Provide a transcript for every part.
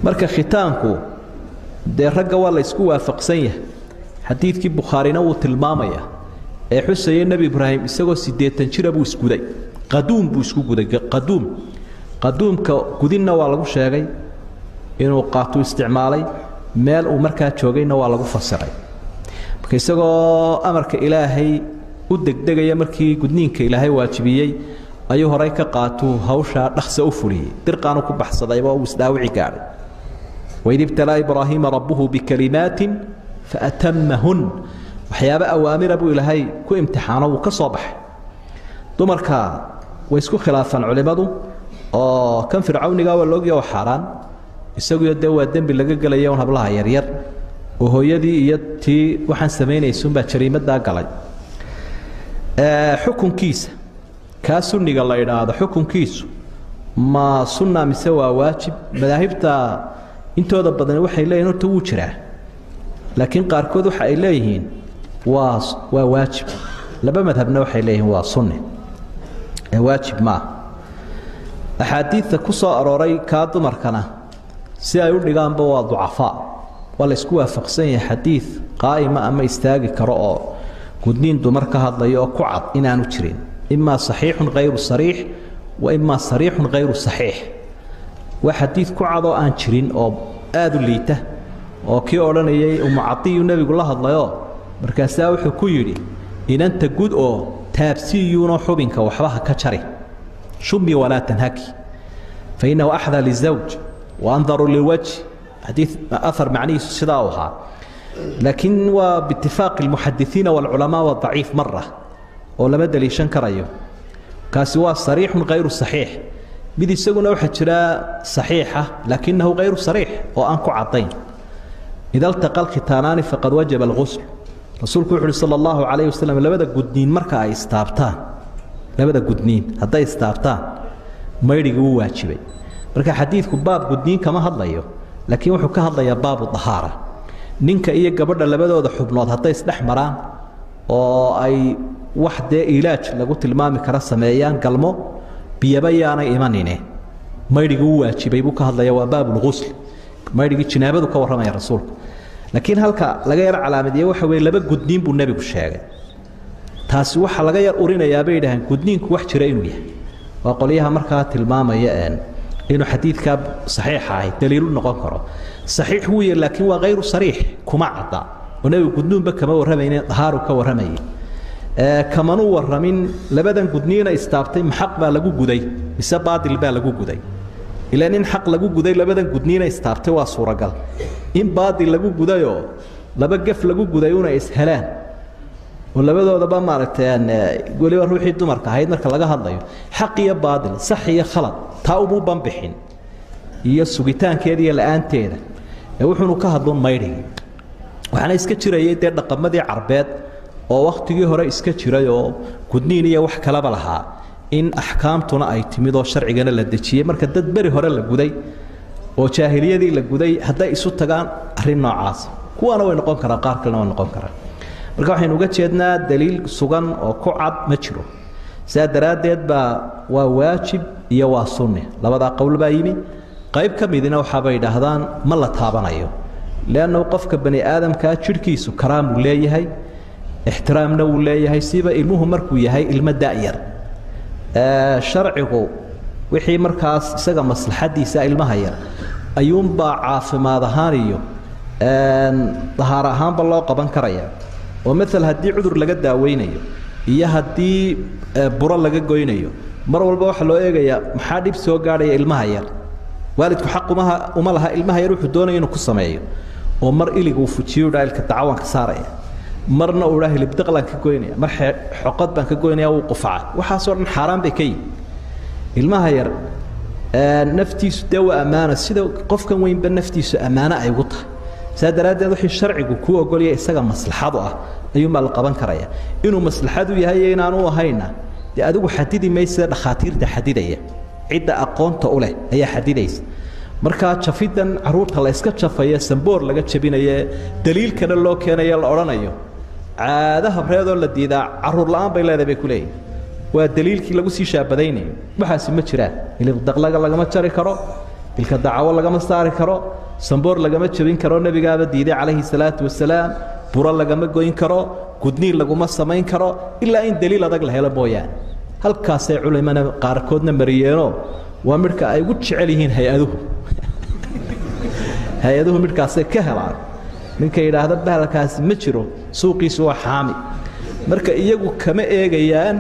Marka khitaanku dee ragga waa la isku waafaqsan yahay, xadiidkii Bukhaarina wuu tilmaamaya ee xusayay Nebi Ibraahim isagoo 80 jira buu isguday, qaduum buu isku guday. Qaduum, qaduumka gudinna waa lagu sheegay inuu qaatuu isticmaalay, meel uu markaa joogayna waa lagu fasiray. Marka isagoo amarka Ilaahay u degdegaya markii gudniinka Ilaahay waajibiyey ayuu horay ka qaatuu hawshaa dhaqso u fuliyey, dirqaanu ku baxsadayba uu isdhaawici gaadhay. Waid ibtalaa Ibraahiima rabbuhu bikalimaatin faatamahun, waxyaabo awaamira buu Ilaahay ku imtixaano, wuu ka soo baxay. Dumarka way isku khilaafaan culimmadu, oo kan fircawniga waa laogya oo xaaraan isaguyo dee waa dembi laga gelaya un hablaha yaryar oo hooyadii iyo tii waxaan samaynaysunbaa jariimadaa galay. Xukunkiisa kaa sunniga la idhaahdo xukunkiisu ma sunna mise waa waajib? Madaahibta intooda badani waxay leeyihin horta wuu jiraa, laakiin qaarkood waxa ay leeyihiin waa waajib. Laba madhabna waxay leeyihiin waa sunni ee waajib maaha. Axaadiidta ku soo arooray kaa dumarkana si ay u dhigaanba waa ducafaa, waa la isku waafaqsan yahay xadiid qaa'ima ama istaagi karo oo gudniin dumar ka hadlayo oo ku cad inaanu jirin, imaa saxiixun hayru sariix wa imaa sariixun hayru saxiix. Waa xadiid ku cad oo aan jirin oo aada u liita, oo kii odhanayay Umu Cadiyu nebigu la hadlayoo markaasaa wuxuu ku yidhi inanta gud oo taabsiiyuunoo xubinka waxba ha ka jari, shumi walaa tanhaki fa innahu axdaa lizawj wa andaru lilwajh. Xadiid ahar macnihiisu sidaa u ahaa, laakiin waa biitifaaqi almuxadisiina waalculamaa waa daciif mara oo lama daliishan karayo. Kaasi waa sariixun hayru saxiix. Mid isaguna waxaa jira saxiixa laakinahu hayru sariix oo aan ku caddayn. Ida altaqa alkhitaanaani faqad wajaba alghusl. Rasuulku wuxu uhi sala allahu calayhi wasalam labada gudniin marka ay istaabtaan, labada gudniin hadday istaabtaan maydhigii wuu waajibay. Marka xadiidku baab gudniin kama hadlayo, laakiin wuxuu ka hadlayaa baabu dahaara. Ninka iyo gabadha labadooda xubnood hadday isdhex maraan oo ay wax dee ilaaj lagu tilmaami kara sameeyaan galmo, biyaba yaanay imanine maydhigii wuu waajibay buu ka hadlaya, waa baabulghusl, maydhigii jinaabadu ka warramaya rasuulku. Laakiin halka laga yar calaamadiye waxa weeye laba gudniin buu nebigu sheegay, taasi waxa laga yar urinayaa bay yidhaaheen gudniinku wax jira inuu yahay. Waa qolyaha markaa tilmaamaya inuu xadiidkaa saxiixa ahi daliilu noqon karo. Saxiix wuu yahay laakiin waa hayru sariix, kuma cadda oo nebigu gudniinba kama warramayne dahaaru ka warramayay. Kamanuu warramin labadan gudniina istaabtay ma xaq baa lagu guday mise baadil baa lagu guday. Ilaan in xaq lagu guday labadan gudniina istaabtay waa suuragal, in baadil lagu gudayoo laba gef lagu guday una ishelaan oo labadoodaba maaragtay weliba ruuxii dumarka ahayd marka laga hadlayo xaq iyo baadil, sax iyo khalad, taa umuu banbixin iyo sugitaankeeda iyo la-aanteeda, ee wuxuunu ka hadlun maydhigi. Waxaana iska jirayay dee dhaqamadii carbeed oo wakhtigii hore iska jiray oo gudniin iyo wax kalaba lahaa, in axkaamtuna ay timid oo sharcigana la dejiyey. Marka dad beri hore la guday oo jaahiliyadii la guday hadday isu tagaan arrin noocaas, kuwaana way noqon karaan, qaar kalena way noqon karaan. Marka waxaynu uga jeednaa daliil sugan oo ku cad ma jiro, sidaa daraaddeed baa waa waajib iyo waa sunni, labadaa qowl baa yimi. Qayb ka midina waxaabay yidhaahdaan ma la taabanayo, leannahu qofka bani aadamkaa jidhkiisu karaamuu leeyahay, ixtiraamna wuu leeyahay, siba ilmuhu markuu yahay ilmo da'yar. Sharcigu wixii markaas isaga maslaxadiisa ilmaha yar ayuunbaa caafimaad ahaan iyo dahaar ahaanba loo qaban karaya. Oo maal haddii cudur laga daaweynayo iyo haddii buro laga goynayo, mar walba waxaa loo eegayaa maxaa dhib soo gaadhaya ilmaha yar. Waalidku xaq uma laha ilmaha yar wuxuu doonaya inuu ku sameeyo, oo mar ilig uu fujiyo dhaa ilka dacawaan ka saaraya, marna uu dhaa hilibdaqlaan ka goynaya, mar xoqod baan ka goynaya, wuu qufaca, waxaasoo dhan xaaraan bay ka yihin. Ilmaha yar naftiisu dee waa ammaano, sida qofkan weynba naftiisu ammaano ay ugu tahay. Saa daraaddeed wixii sharcigu kuu ogolaya isaga maslaxadu ah ayuunbaa la qaban karaya. Inuu maslaxadu yahay iyo inaanu ahayna dee adigu xadidi maysa, dhakhaatiirta xadidaya, cidda aqoonta u leh ayaa xadidaysa. Markaa jafidan caruurta la iska jafaya, samboor laga jabinaye, daliilkana loo keenayo la odhanayo caado habreedoo la diidaa caruur la'aan bay leedahay bay ku leeyihin, waa daliilkii lagu sii shaabadaynayo. Waxaasi ma jiraan, hilibdaqlaga lagama jari karo, Ilka dacawo lagama saari karo, samboor lagama jabin karo, nebigaaba diiday calayhi salaatu wasalaam, buro lagama goyn karo, gudniin laguma samayn karo ilaa in daliil adag la helo mooyaane. Halkaasay culimana qaarkoodna mariyeenoo waa midhka ay ugu jecel yihiin hay-aduhu. Hay-aduhu midhkaasay ka helaan. Ninka yidhaahda bahalkaasi ma jiro, suuqiisu waa xaami. Marka iyagu kama eegayaan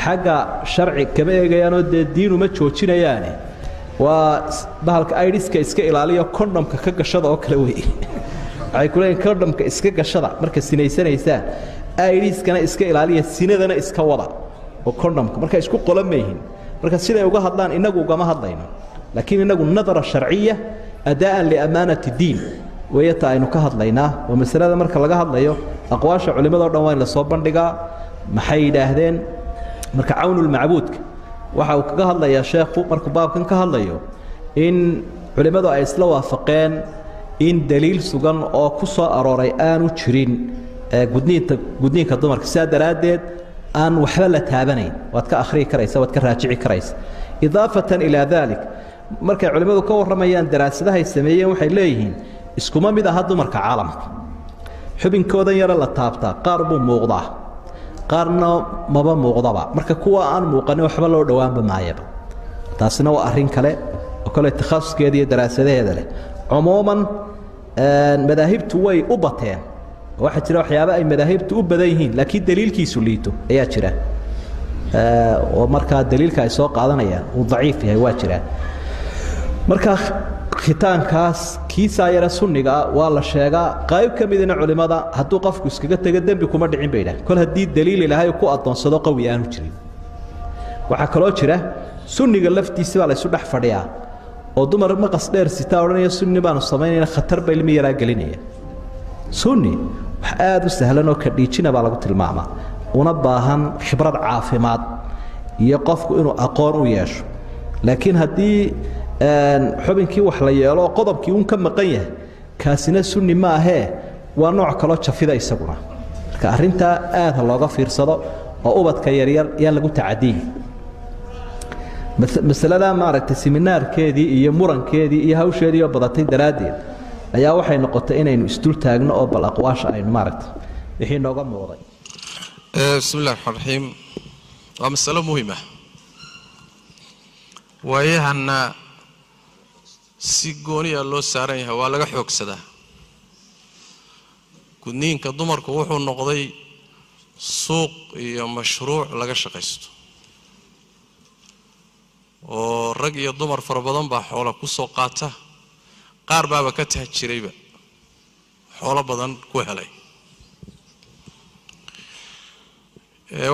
xagga sharci, kama eegayaanoo dee diinuma joojinayaane, waa bahalka idiska iska ilaaliyo kondomka ka gashada oo kale wey. Waxay ku leeyihin kondomka iska gashada marka sinaysanaysaan, idiskana iska ilaaliya, sinadana iska wada oo kondomka marka isku qolan mayhin. Marka siday uga hadlaan inagu ugama hadlayno, laakiin inagu nadara sharciya adaa'an liamaanati diin weeyata aynu ka hadlaynaa. Oo masalada marka laga hadlayo aqwaasha culimado dhan waa in lasoo bandhigaa maxay yidhaahdeen. Marka cawnulmacbuudka waxa uu kaga hadlayaa sheekhu markuu baabkan ka hadlayo in culimmadu ay isla waafaqeen in daliil sugan oo ku soo arooray aanu jirin gudniinta gudniinka dumarka, sidaa daraaddeed aan waxba la taabanayn. Waad ka akhriyi karaysa, waad ka raajici karaysa. Idaafatan ilaa daalik, markay culimmadu ka warramayaan daraasadahay sameeyeen waxay leeyihiin iskuma mid aha dumarka caalamka, xubinkoodan yare la taabtaa qaar buu muuqdaa, qaarna maba muuqdaba. Marka kuwa aan muuqanin waxba loo dhowaanba maayaba. Taasina waa arrin kale oo kale takhasuskeeda iyo daraasadaheeda leh. Cumuuman madaahibtu way u bateen, waxaa jira waxyaaba ay madaahibtu u badan yihiin laakiin daliilkiisu liito ayaa jira, oo markaa daliilka ay soo qaadanayaan uu daciif yahay waa jiraa. Marka khitaankaas kiisaa yare sunniga ah waa la sheegaa qayb ka midina culimada, hadduu qofku iskaga tego dembi kuma dhicin bay idhahan, kol haddii daliil ilaahay ku addoonsado qawi aanu jirin. Waxaa kaloo jira sunniga laftiisi baa la isu dhex fadhiyaa oo dumar maqas dheer sitaa odhanaya sunni baanu samaynayna, khatar ba ilmi yaraa gelinaya. Sunni wax aada u sahlan oo kadhiijina baa lagu tilmaamaa, una baahan khibrad caafimaad iyo qofku inuu aqoon u yeesho. Laakiin haddii xubinkii wax la yeelo oo qodobkii uun ka maqan yahay, kaasina sunni ma ahee, waa nooc kaloo jafida isaguna. Marka arrintaa aad ha looga fiirsado oo ubadka yaryar yaan lagu tacadiyin. Masalada maaragtay siminaarkeedii iyo murankeedii iyo hawsheedii oo badatay daraaddeed ayaa waxay noqotay inaynu isdul taagno oo bal aqwaasha aynu maaragtay wixii nooga muuqday. Bismi illahi raxmaan raxiim. Waa masalo muhim ah, waayahanna si gooniya loo saaran yahay, waa laga xoogsadaa. Gudniinka dumarku wuxuu noqday suuq iyo mashruuc laga shaqaysto, oo rag iyo dumar fara badan baa xoola ku soo qaata, qaar baaba ka tahjirayba xoolo badan ku helay.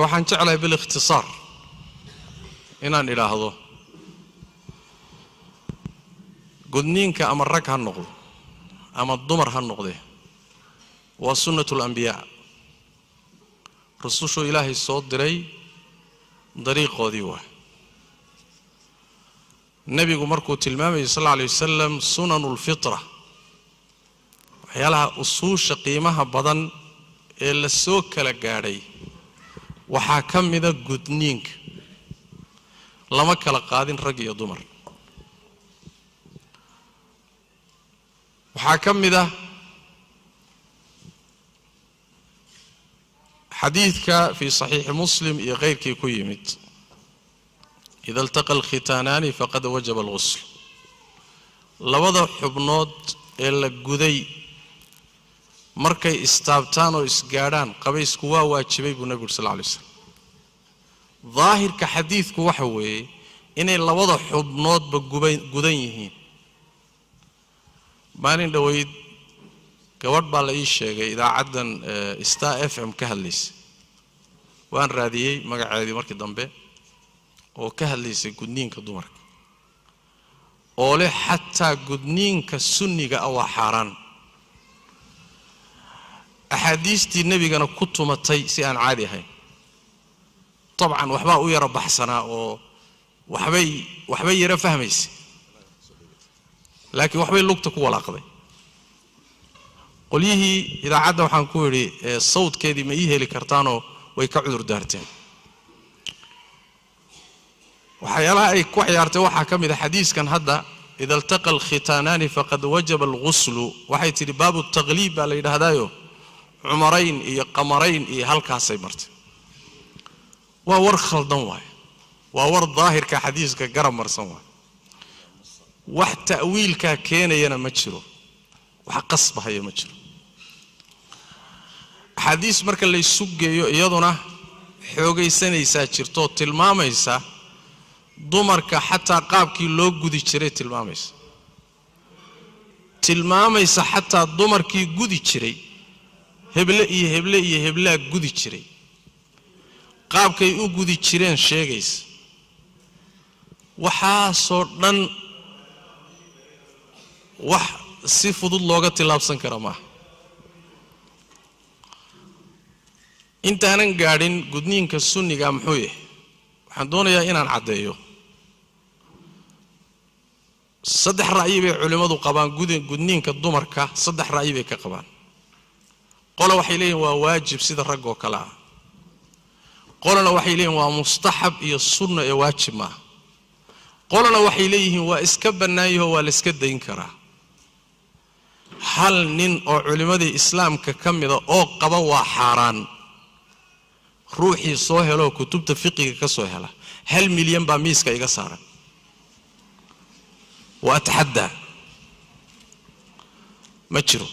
Waxaan jeclahay bilikhtisaar inaan idhaahdo gudniinka ama rag ha noqdo ama dumar ha noqdee waa sunnatu alambiyaa, rusushuu ilaahay soo diray dariiqoodii waa. Nebigu markuu tilmaamayay sal alla alay wasalam sunanu lfitra, waxyaalaha usuusha qiimaha badan ee la soo kala gaadhay waxaa ka mida gudniinka. Lama kala qaadin rag iyo dumar. Waxaa ka mid ah xadiidka fii saxiixi Muslim iyo kayrkii ku yimid, ida iltaqa alkhitaanaani faqad wajaba alghusl. Labada xubnood ee la guday markay istaabtaan oo isgaadhaan qabaysku waa waajibay buu nebigu uri sal lla alay slam. Daahirka xadiidku waxa weeye inay labada xubnoodba gudan yihiin. Maalin dhoweyd gabadh baa la ii sheegay idaacaddan Star FM ka hadlaysay, waan raadiyey magaceedii markii dambe, oo ka hadlaysay gudniinka dumarka, oo leh xataa gudniinka sunniga ah waa xaaraan, axaadiistii nebigana ku tumatay si aan caadi ahayn. Dabcan waxbaa u yara baxsanaa oo waxbay yara fahmaysay, laakiin waxbay lugta ku walaaqday. Qolyihii idaacadda waxaan ku idhi sawdkeedii ma ii heli kartaanoo way ka cudur daarteen. Waxyaalaha ay ku ciyaartay waxaa ka mid a xadiiskan hadda ida iltaqa alkhitaanaani faqad wajaba alghuslu, waxay tidhi baabu taqliib baa la yidhaahdaayo, cumarayn iyo qamarayn iyo halkaasay martay. Waa war khaldan waaye, waa war daahirka xadiiska garab marsan waaye, wax ta'wiilkaa keenayana ma jiro, wax qasbahaya ma jiro. Axaadiis marka laysu geeyo iyaduna xoogaysanaysaa jirtoo tilmaamaysa dumarka xataa qaabkii loo gudi jiray, tilmaamaysa xataa dumarkii gudi jiray, heble iyo heble iyo heblaa gudi jiray, qaabkay u gudi jireen sheegaysa. Waxaasoo dhan wax si fudud looga tillaabsan kara maaha. Intaanan gaadhin gudniinka sunniga muxuu yahay, waxaan doonayaa inaan caddeeyo saddex ra'yi bay culimmadu qabaan gudniinka dumarka. Saddex ra'yi bay ka qabaan. Qola waxay leeyihin waa waajib sida raggoo kale ah, qolana waxay leeyihin waa mustaxab iyo sunna ee waajib maaha, qolana waxay leeyihiin waa iska bannaan yaho, waa la iska dayn karaa. Hal nin oo culimmadii islaamka ka mida oo qaba waa xaaraan, ruuxii soo heloo kutubta fiqiga ka soo hela 1 milyan baa miiska iga saaran, wa ataxaddaa, ma jiro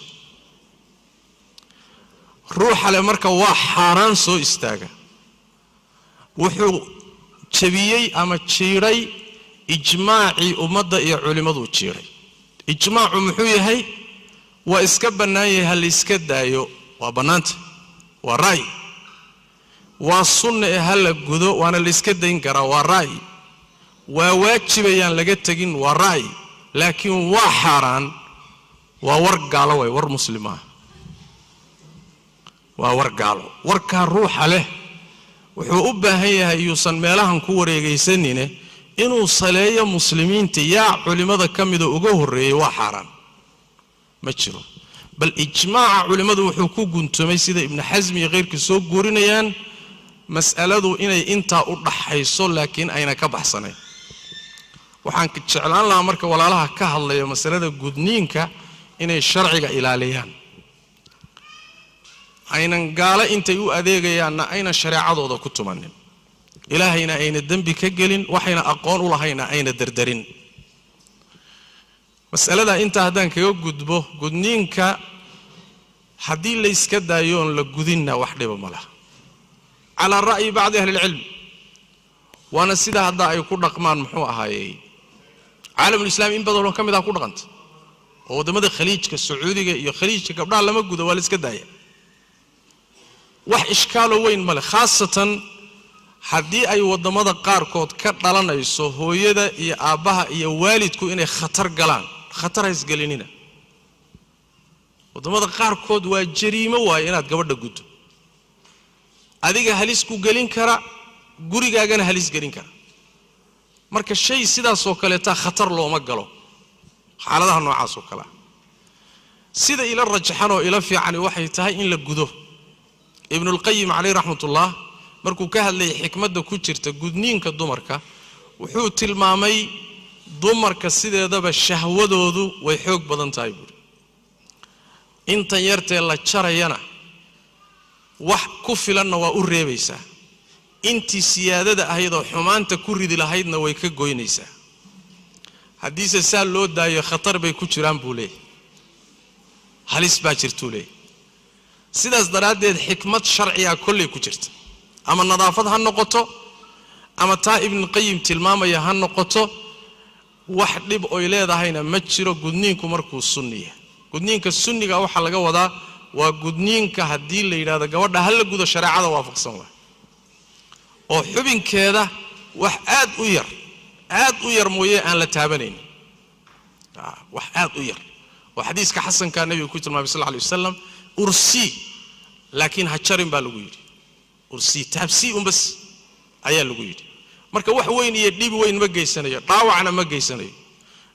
ruuxale. Marka waa xaaraan soo istaaga, wuxuu jabiyey ama jiidhay ijmaacii ummadda iyo culimmaduu jiidhay. Ijmaacu muxuu yahay? Waa iska bannaan yahay, ha la iska daayo, waa bannaanta, waa ra'yi. Waa sunna ee ha la gudo, waana la iska dayn karaa, waa ra'yi. Waa waajibayaan laga tegin, waa ra'yi. Laakiin waa xaaraan, waa war gaalo waay, war muslim ah, waa war gaalo. Warkaa ruuxa leh wuxuu u baahan yahay yuusan meelahan ku wareegaysanine inuu saleeyo muslimiinta yaa culimmada ka mida uga horreeyey waa xaaraan, ma jiro. Bal ijmaaca culimmadu wuxuu ku guntumay sida Ibnu Xasmi iyo khayrkii soo guurinayaan mas'aladu inay intaa u dhaxayso, laakiin ayna ka baxsanayn. Waxaan jeclaan lahaa marka walaalaha ka hadlaya masalada gudniinka inay sharciga ilaaliyaan, aynan gaalo intay u adeegayaanna aynan shareecadooda ku tumanin, ilaahayna ayna dembi ka gelin, waxayna aqoon u lahayna ayna derderin. Mas'aladaa intaa haddaan kaga gudbo, gudniinka haddii layska daayo oon la gudinna wax dhiba ma laha, calaa ra'yi bacdi ahlilcilm, waana sida hadda ay ku dhaqmaan muxuu ahaayey caalamulislami in badanoo ka mid ah ku dhaqanta, oo waddamada khaliijka, sacuudiga iyo khaliijka gabdhaha lama gudo, waa la iska daaya, wax ishkaaloo weyn ma leh. Khaasatan haddii ay waddamada qaarkood ka dhalanayso hooyada iyo aabbaha iyo waalidku inay khatar galaan, khatar haysgelinina. Waddamada qaarkood waa jariimo waaye inaad gabadha guddo, adiga halis ku gelin kara, gurigaagana halis gelin kara. Marka shay sidaasoo kaleetaa khatar looma galo xaaladaha noocaas oo kale ah. Sida ila rajaxan oo ila fiicani waxay tahay in la gudo. Ibnulqayim caleyh raxmatullah markuu ka hadlayay xikmadda ku jirta gudniinka dumarka, wuxuu tilmaamay dumarka sideedaba shahwadoodu way xoog badan tahay buuri, intan yartee la jarayana wax ku filanna waa u reebaysaa, intii siyaadada ahaydoo xumaanta ku ridi lahaydna way ka goynaysaa. Haddiise saa loo daayo khatar bay ku jiraan buu leeyahy, halis baa jirtuu leeyahy. Sidaas daraaddeed xikmad sharciga kolley ku jirta, ama nadaafad ha noqoto ama taa Ibnuqayim tilmaamaya ha noqoto, wax dhib oy leedahayna ma jiro gudniinku markuu sunniya. Gudniinka sunniga waxaa laga wadaa waa gudniinka haddii la yidhahdo gabadha ha la gudo shareecada waafaqsan waay, oo xubinkeeda wax aad u yar, aad u yar mooye aan la taabanaynin, wax aad u yar, oo xadiiska xasankaa nebiga ku tilmaamay sal lla alay wasalam, ursii laakiin ha jarin baa lagu yidhi, ursii taabsii un bas ayaa lagu yidhi. Marka wax weyn iyo dhib weyn ma geysanayo, dhaawacna ma geysanayo.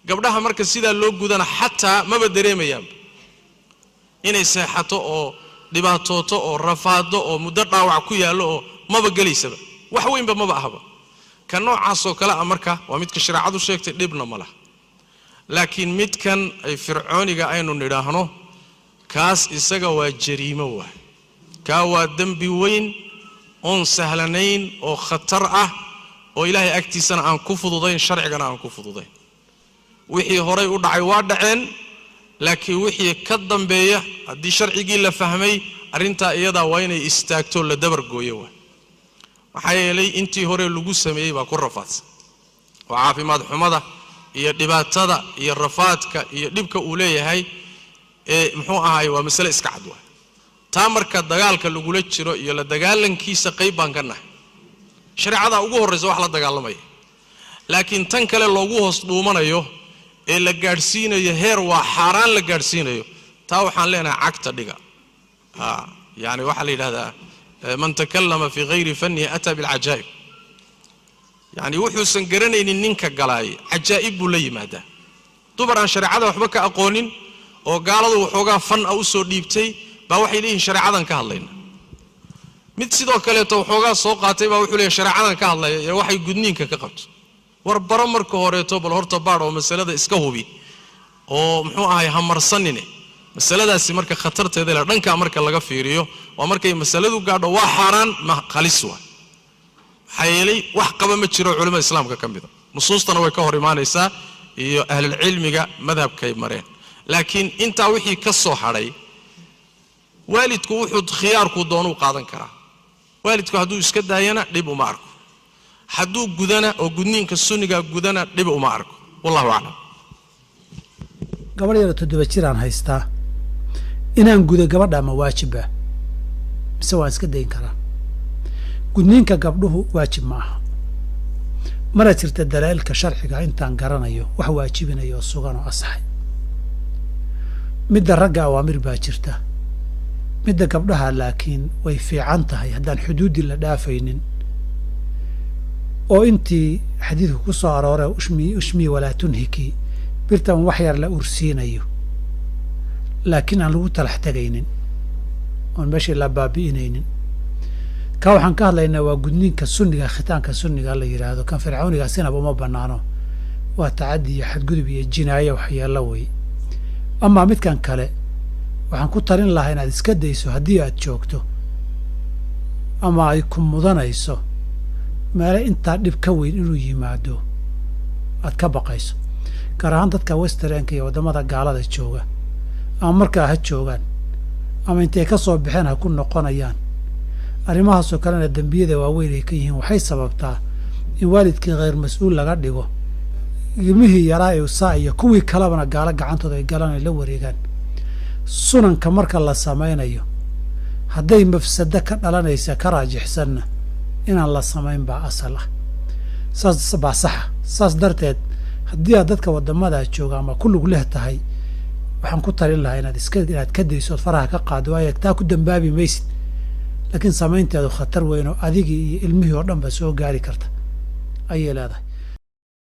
Gabdhaha marka sidaa loo gudana xataa maba dareemayaanba inay seexato oo dhibaatooto oo rafaado oo muddo dhaawac ku yaallo oo maba gelaysaba, wax weynba maba ahaba. Ka noocaasoo kale ah marka waa midka shareecadu sheegtay, dhibna ma laha. Laakiin midkan ay fircooniga aynu nidhaahno kaas isaga waa jariimo waay, kaa waa dembi weyn oon sahlanayn oo khatar ah oo ilaahay agtiisana aan ku fududayn, sharcigana aan ku fududayn. Wixii horay u dhacay waa dhaceen, laakiin wixii ka dambeeya haddii sharcigii la fahmay arrintaa iyadaa waa inay istaagto la dabargooyo waay. Maxaa yeelay intii hore lagu sameeyey baa ku rafaadsan oo caafimaad xumada iyo dhibaatada iyo rafaadka iyo dhibka uu leeyahay ee muxuu ahaay waa masale iska cad waay. Taa marka dagaalka lagula jiro iyo la dagaalankiisa qayb baan ka nahay, shareecada ugu horraysa wax la dagaalamaya. Laakiin tan kale loogu hoos dhuumanayo ee la gaadhsiinayo heer waa xaaraan la gaadhsiinayo, taa waxaan leenahay cagta dhiga. Yani waxaa la yidhahdaa man takallama fii hayri fannihi ataa bilcajaa'ib. Yani wuxuusan garanaynin ninka galaay cajaa'ib buu la yimaadaa. Dumar aan shareecada waxba ka aqoonin oo gaaladu waxoogaa fan ah u soo dhiibtay baa waxay leeyihiin shareecadan ka hadlayna. Mid sidoo kaleeto waxoogaa soo qaatay baa wuxuu leeyahay shareecadan ka hadlaya ee waxay gudniinka ka qabto. War baro marka horeeto bal horta baadh oo masalada iska hubi oo muxuu ahay hamarsanine. Masaladaasi marka khatarteeda leh dhankaa marka laga fiiriyo waa markay masaladu gaadho waa xaaraan ma khalis waa. Maxaa yeelay wax qaba ma jiro culimada islaamka ka mida, nusuustana way ka hor imaanaysaa iyo ahlulcilmiga madhabkay mareen. Laakiin intaa wixii ka soo hadhay waalidku wuxuu khiyaarku doonuu qaadan karaa. Waalidku hadduu iska daayana dhib uma arko, hadduu gudana oo gudniinka sunniga gudana dhib uma arko. Wallahu aclam. Gabadh yaro 7 jiraan haystaa, inaan gudo gabadha ma waajiba mise waan iska dayn karaa? Gudniinka gabdhuhu waajib ma aha, mana jirta dalaa'ilka sharciga intaan garanayo wax waajibinayo oo sugan oo asaxay. Midda ragga awaamir baa jirta, midda gabdhaha laakiin way fiican tahay haddaan xuduuddii la dhaafaynin oo intii xadiidku ku soo aroore ushmi walaa tunhiki, birtan wax yar la ursiinayo laakiin aan lagu talax tegaynin oon meeshii la baabi'inaynin. Ka waxaan ka hadlaynaa waa gudniinka sunniga, khitaanka sunniga la yidhaahdo. Kan fircooniga sinaba uma bannaano, waa tacaddi iyo xadgudub iyo jinaayo waxyeello wey. Amaa midkan kale waxaan ku talin lahaa inaad iska dayso haddii aad joogto ama ay ku mudanayso meele intaa dhib ka weyn inuu yimaado aad ka baqayso, gaar ahaan dadka westernka iyo waddamada gaalada jooga, ama markaa ha joogaan ama intay ka soo baxeen ha ku noqonayaan. Arrimahaasoo kalena dembiyada waaweyn ay ka yihiin waxay sababtaa in waalidkii khayr mas-uul laga dhigo, ilmihii yaraa ee saa iyo kuwii kalebana gaalo gacantooda ay galaan ay la wareegaan. Sunanka marka la samaynayo hadday mafsado ka dhalanaysa ka raajixsanna inaan la samayn baa asal ah, saas baa saxa. Saas darteed haddii aad dadka waddamadaa jooga ama ku lug leh tahay, waxaan ku talin lahaa inaad ka dayso ood faraha ka qaado, waayo taa ku dambaabi maysid, laakiin samaynteedu khatar weyn oo adigii iyo ilmihii oo dhan ba soo gaari karta ayay leedahay.